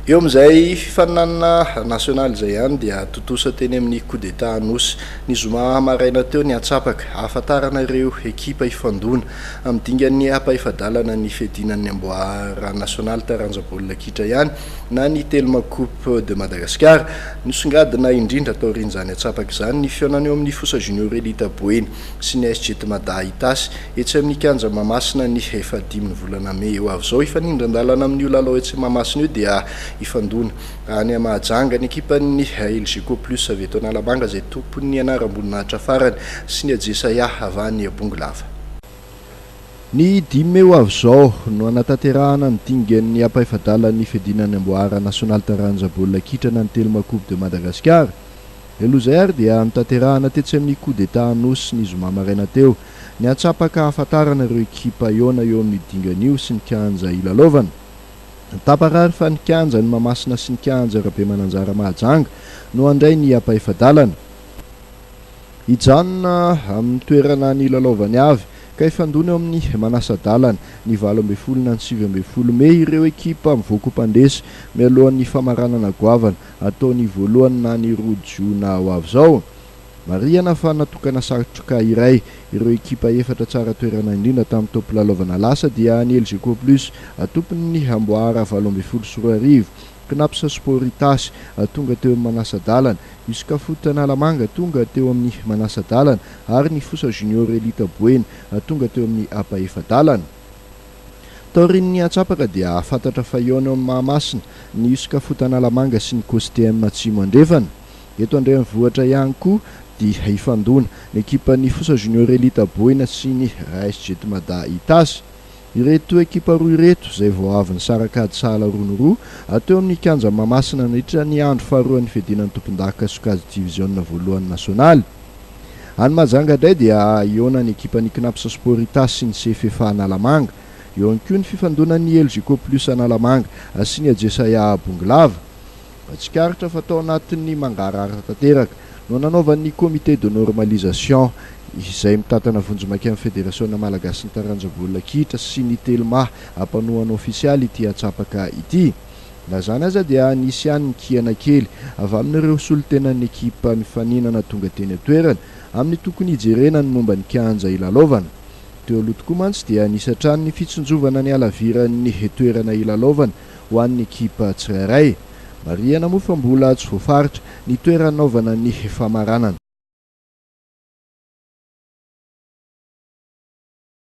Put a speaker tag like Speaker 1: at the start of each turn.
Speaker 1: Eo amin'izay fifaninanana nasionaly izay ihany dia tontosa teny amin'ny Coup d'Etat Anosy ny zoma maraina teo ny antsapaka ahafantarana ireo ekipa hifandona amin'ny dingan'ny ampahefa-dalana ny fiadiana ny amboara nasionaly taranja baolina kitra ihany na ny Telma Coupe de Madagascar. Nisongadina indrindra taorian'izany antsapaka izany ny fihaonana eo amin'ny Fosa Junior Elite Boeny sy ny AS Jet Mada Itasy etsy amin'ny kianja Mahamasina ny fahadimin'ny volana mey ho avy izao. Hifanindran-dalana amin'io lalao etsy Mahamasina io dia hifandona any Mahajanga ny ekipan'ny Elgeco Plus avy eto Analamanga izay tompon'ny anaram-boninahitra farany sy ny Ajesaia avy any Bongolava. Ny dimy mey ho avy izao no hanatanterahana ny dingan'ny ampahefa-dalan'ny fiadiana ny amboara nasionaly taranja baolina kitra na ny Telma Coupe de Madagascar. Mialoha izay ary dia notanterahana tetsy amin'ny Coup d'Etat Anosy ny zoma maraina teo ny antsapaka hahafantarana ireo ekipa hihaona eo amin'io dingana io sy ny kianja hilalaovana. Tapaka ary fa ny kianjan'i Mahamasina sy ny kianja Rabemananjara Mahajanga no handray ny ampahefa-dalana. Hijanona amin'ny toerana nilalaovany avy ka hifandona eo amin'ny manasa-dalana ny 18 na ny 19 mey ireo ekipa mivoaka ho mpandresy mialohan'ny famaranana goavana hatao ny voalohany na ny roa jona ho avy izao. Marihana fa natokana satroka iray ireo ekipa efatra tsara toerana indrindra tamin'ny taom-pilalaovana lasa dia ny Elgeco Plus tompon'ny amboara 2018, Cnaps Sport Itasy tonga teo amin'ny manasa-dalana, Uscafoot Analamanga tonga teo amin'ny manasa-dalana ary ny Fosa Junior Elite Boeny tonga teo amin'ny ampahefa-dalana. Taorian'ny antsapaka dia fantatra fa hihaona eo amin'ny Mahamasina ny Uscafoot Analamanga sy ny Costm Atsimo Andrefana. Eto an-drenivohitra ihany koa dia hifandona ny ekipan'ny Fosa Junior Elite Boina sy ny AS Jet Mada Itasy. Ireto ekipa roa ireto izay vao avy nisaraka ady sahala roa no roa teo amin'ny kianja Mahamasina nandritra ny andro faharoan'ny fiadiana ny tompondaka sokajy diviziona voalohany nasionaly. Any Mahajanga indray dia hihaona ny ekipan'ny Cnaps Sport Itasy sy ny CFFA Analamanga. Eo ihany koa ny fifandonan'ny Elgeco Plus Analamanga sy ny Ajesaia Bongolava. Tsikaritra fa tao anatin'ny mangarahara tanteraka no nanaovan'ny Comité de normalisation izay mitantana vonjimaika ny Federasiona malagasin'ny taranja baolina kitra sy ny Telma mpanohana ofisialy ity antsapaka ity. Na izany aza dia nisy ihany ny kiana kely avy amin'ireo solontenan'ny ekipa mifaninana tonga teny an-toerana amin'ny tokony hijerena ny momba ny kianja hilalaovana. Teo aloha tokoa mantsy dia nisy hatrany ny fitsinjovana ny halaviran'ny toerana hilalaovana ho an'ny ekipa tsirairay. Marihana moa fa mbola tsy voafaritra ny toerana hanaovana ny famaranana.